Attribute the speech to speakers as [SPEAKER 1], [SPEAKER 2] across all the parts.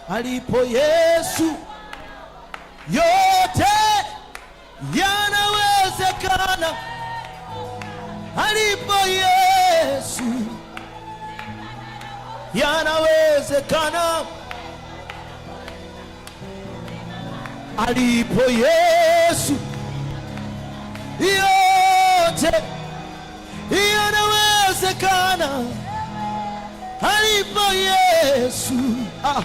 [SPEAKER 1] Alipo Yesu yote yanawezekana. Alipo Yesu yanawezekana. Alipo Yesu yote yanawezekana. Alipo Yesu ah.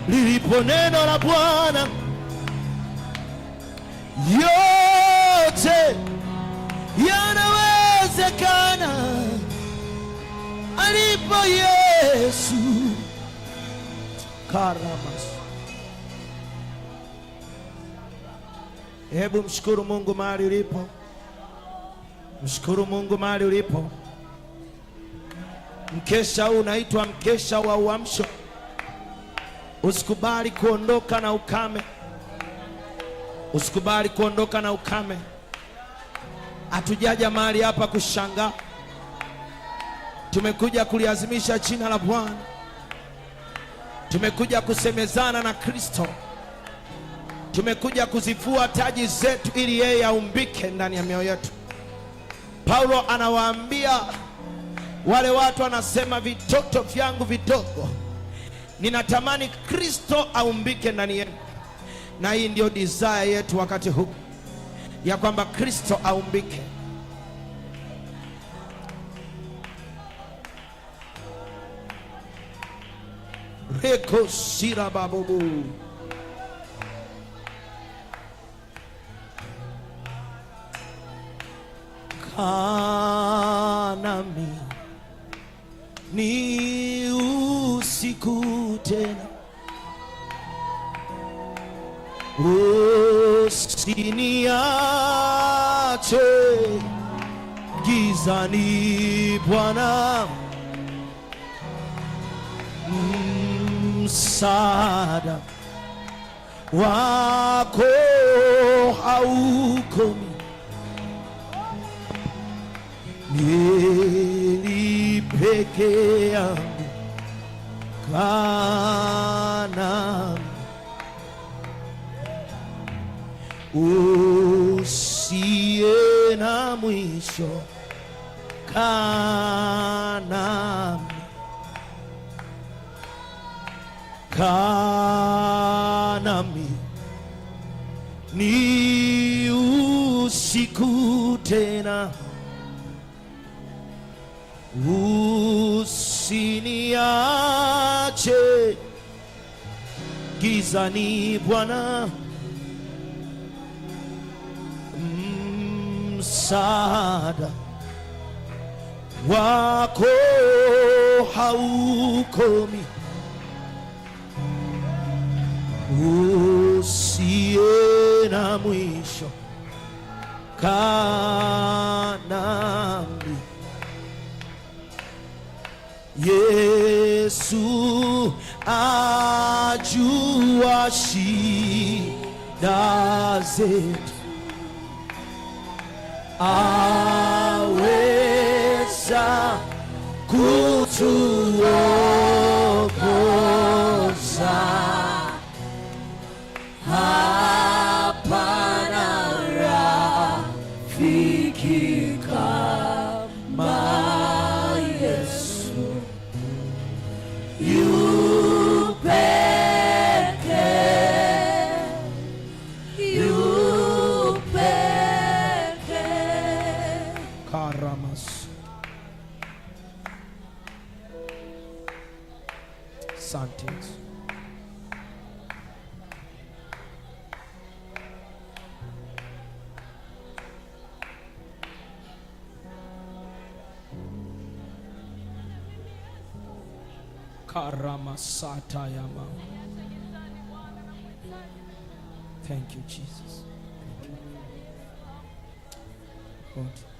[SPEAKER 1] Lilipo neno la Bwana yote yanawezekana. Alipo Yesu karamas. Hebu mshukuru Mungu mahali ulipo, mshukuru Mungu mahali ulipo. Mkesha huu unaitwa mkesha wa uamsho. Usikubali kuondoka na ukame, usikubali kuondoka na ukame. Hatujaja mahali hapa kushangaa, tumekuja kuliazimisha jina la Bwana, tumekuja kusemezana na Kristo, tumekuja kuzivua taji zetu ili yeye aumbike ndani ya mioyo yetu. Paulo anawaambia wale watu, anasema vitoto vyangu vidogo, ninatamani Kristo aumbike ndani yenu. Na hii ndio desire yetu wakati huu, ya kwamba Kristo aumbike. Reko sirababubu kaa nami ni usiku tena, usiniache gizani Bwana, msaada wako haukomi, nili peke yangu, kaa nami, usiye na mwisho, kaa nami, kaa nami, ni usiku tena, usiniache gizani Bwana, msaada wako haukomi, usiye na mwisho, kaa nami Yesu ajua shida zetu, aweza kutuokoza.
[SPEAKER 2] Hapana rafiki kama Yesu, yu pekee, yu pekee.
[SPEAKER 1] Karamas. Asante Yesu. Karamasata yama. Thank you, Jesus. Thank you. Lord.